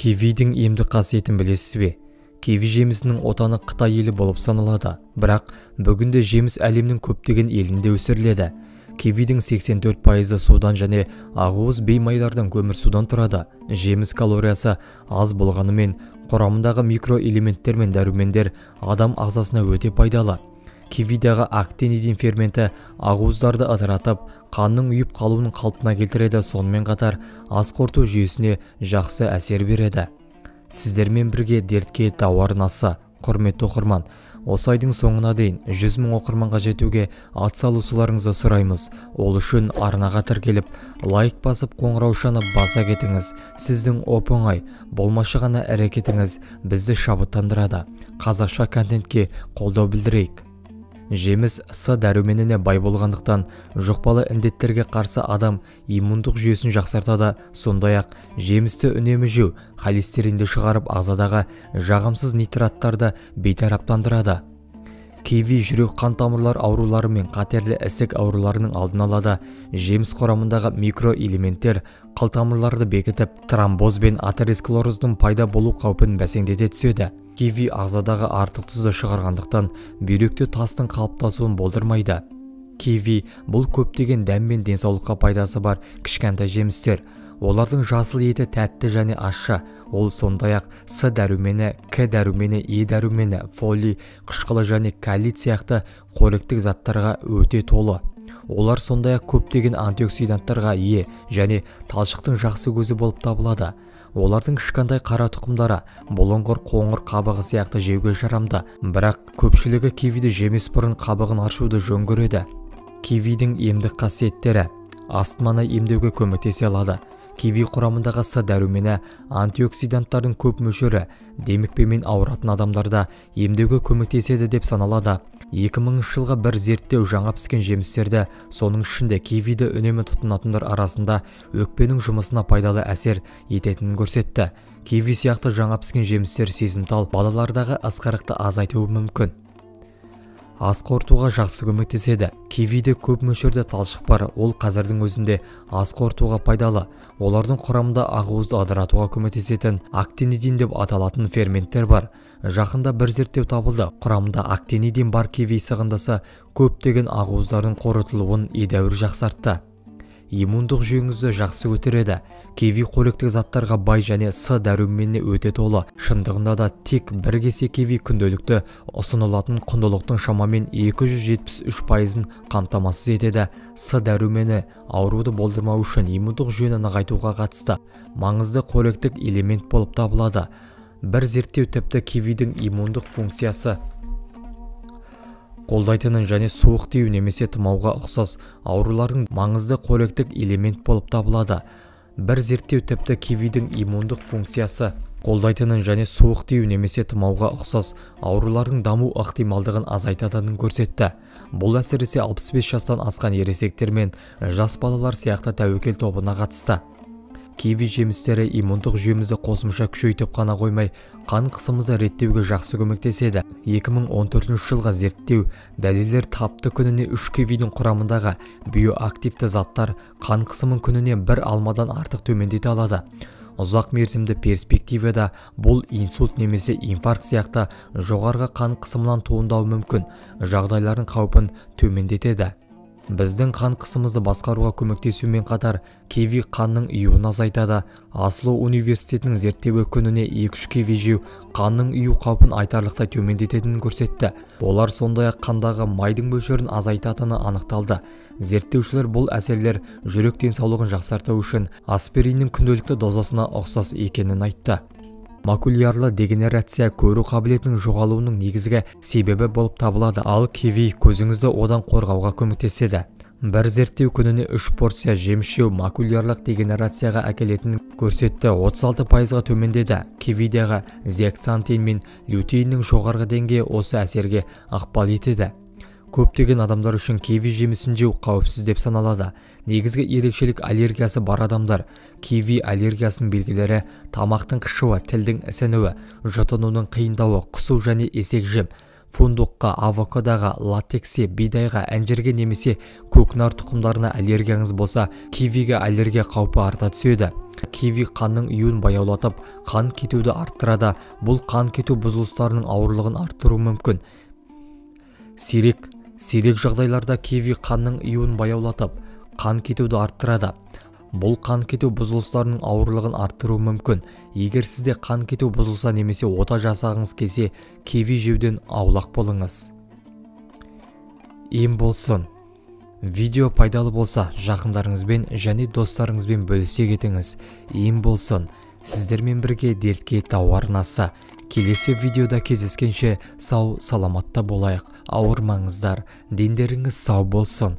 Кивидің емдік қасиетін білесіз бе? Киви жемісінің отаны Қытай елі болып саналады, бірақ бүгінде жеміс әлемнің көптеген елінде өсіріледі. Кивидің 84% судан және ақуыз беймайлардан көмірсудан тұрады. Жеміс калориясы аз болғанымен құрамындағы микроэлементтер мен дәрумендер адам ағзасына өте пайдалы. Кивидағы актинидин ферменті ақуыздарды ыдыратып, қанның ұйып қалуын қалпына келтіреді, сонымен қатар ас қорыту жүйесіне жақсы әсер береді. Сіздермен бірге дертке дауа арнасы. Құрметті оқырман, осы айдың соңына дейін 100 мың оқырманға жетуге атсалысуларыңызды сұраймыз. Ол үшін арнаға тіркеліп, лайк басып, қоңыраушаны баса кетіңіз. Сіздің оп-оңай, болмашы ғана әрекетіңіз бізді шабыттандырады. Қазақша контентке қолдау білдірейік. Жеміс С дәруменіне бай болғандықтан жұқпалы індеттерге қарсы адам иммундық жүйесін жақсартады. Сондай-ақ жемісті үнемі жеу холестеринді шығарып, ағзадағы жағымсыз нитраттарды бейтараптандырады. Киви жүрек қан тамырлар аурулары мен қатерлі ісік ауруларының алдын алады. Жеміс құрамындағы микроэлементтер қылтамырларды бекітіп, тромбоз бен атеросклероздың пайда болу қаупін бәсеңдете түседі. Киви ағзадағы артық тұзды шығарғандықтан бүйректе тастың қалыптасуын болдырмайды. Киви бұл көптеген дәм мен денсаулыққа пайдасы бар кішкентай жемістер. Олардың жасыл еті тәтті және ащы. Ол сондай-ақ С дәрумені, К дәрумені, Е дәрумені, фолий, қышқылы және калий сияқты қоректік заттарға өте толы. Олар сондай-ақ көптеген антиоксиданттарға ие және талшықтың жақсы көзі болып табылады. Олардың кішкентай қара тұқымдары бұлыңғыр қоңыр қабығы сияқты жеуге жарамды, бірақ көпшілігі кивиді жемес бұрын қабығын аршуды жөн көреді. Кивидің емдік қасиеттері астманы емдеуге көмектесе алады. Киви құрамындағы С дәрумені антиоксиданттардың көп мөлшері демікпемен ауыратын адамдарда емдеуге көмектеседі деп саналады. 2000 жылғы бір зерттеу жаңа піскен жемістерді, соның ішінде кивиді үнемі тұтынатындар арасында өкпенің жұмысына пайдалы әсер ететінін көрсетті. Киви сияқты жаңа піскен жемістер сезімтал балалардағы ысқырықты азайтуы мүмкін. Ас қорытуға жақсы көмектеседі. Кивиде көп мөлшерде талшық бар, ол қазірдің өзінде ас қорытуға пайдалы. Олардың құрамында ақуызды ыдыратуға көмектесетін актинидин деп аталатын ферменттер бар. Жақында бір зерттеу табылды. Құрамында актинидин бар киви сығындысы көптеген ақуыздардың қорытылуын едәуір жақсартты. Иммундық жүйеңізді жақсы көтереді. Киви қоректік заттарға бай және С дәруменіне өте толы. Шындығында да тек бір кесе киви күнделікті ұсынылатын құндылықтың шамамен 273%-ын қамтамасыз етеді. С дәрумені ауруды болдырмау үшін иммундық жүйені нығайтуға қатысты маңызды қоректік элемент болып табылады. Бір зерттеу тіпті кивидің иммундық функциясы қолдайтынын және суық тию немесе тұмауға ұқсас аурулардың маңызды қоректік элемент болып табылады. Бір зерттеу тіпті кивидің иммундық функциясы қолдайтынын және суық тию немесе тұмауға ұқсас аурулардың даму ықтималдығын азайтатынын көрсетті. Бұл әсіресе 65 жастан асқан ересектер мен жас балалар сияқты тәуекел тобына қатысты. Киви жемістері иммундық жүйемізді қосымша күшейтіп қана қоймай, қан қысымызды реттеуге жақсы көмектеседі. 2014 жылғы зерттеу дәлелдер тапты күніне 3 кивидің құрамындағы биоактивті заттар қан қысымын күніне бір алмадан артық төмендете алады. Ұзақ мерзімді перспективада бұл инсульт немесе инфаркт сияқты жоғарғы қан қысымынан туындауы мүмкін жағдайлардың қаупін төмендетеді. Біздің қан қысымызды басқаруға көмектесумен қатар киви қанның ұюын азайтады. Осло университетінің зерттеуі күніне 2-3 киви жеу қанның ұю қаупін айтарлықтай төмендететінін көрсетті. Олар сондай-ақ қандағы майдың мөлшерін азайтатыны анықталды. Зерттеушілер бұл әсерлер жүрек денсаулығын жақсарту үшін аспириннің күнделікті дозасына ұқсас екенін айтты. Макулярлы дегенерация көру қабілетінің жоғалуының негізгі себебі болып табылады, ал киви көзіңізді одан қорғауға көмектеседі. Бір зерттеу күніне 3 порция жеміс жеу макулярлық дегенерацияға әкелетінін көрсетті, 36%-ға төмендеді. Кивидегі зеаксантин мен лютеиннің жоғарғы деңгейі осы әсерге ықпал етеді. Көптеген адамдар үшін киви жемісін жеу қауіпсіз деп саналады. Негізгі ерекшелік аллергиясы бар адамдар. Киви аллергиясының белгілері тамақтың қышуы, тілдің ісінуі, жұтынудың қиындауы, құсу және есек жем. Фундукқа, авокадоға, латекске, бидайға, әнжірге немесе көкнар тұқымдарына аллергияңыз болса, кивиге аллергия қаупі арта түседі. Киви қанның ұюын баяулатып, қан кетуді арттырады. Бұл қан кету бұзылыстарының ауырлығын арттыруы мүмкін. Сирек жағдайларда киви қанның ұюын баяулатып, қан кетуді арттырады. Бұл қан кету бұзылыстарының ауырлығын арттыруы мүмкін. Егер сізде қан кету бұзылса немесе ота жасағыңыз келсе, киви жеуден аулақ болыңыз. Ем болсын. Видео пайдалы болса, жақындарыңызбен және достарыңызбен бөлісе кетіңіз. Ем болсын. Сіздермен бірге Дертке дауа арнасы. Келесі видеода кездескенше сау саламатта болайық. Ауырмаңыздар, дендеріңіз сау болсын.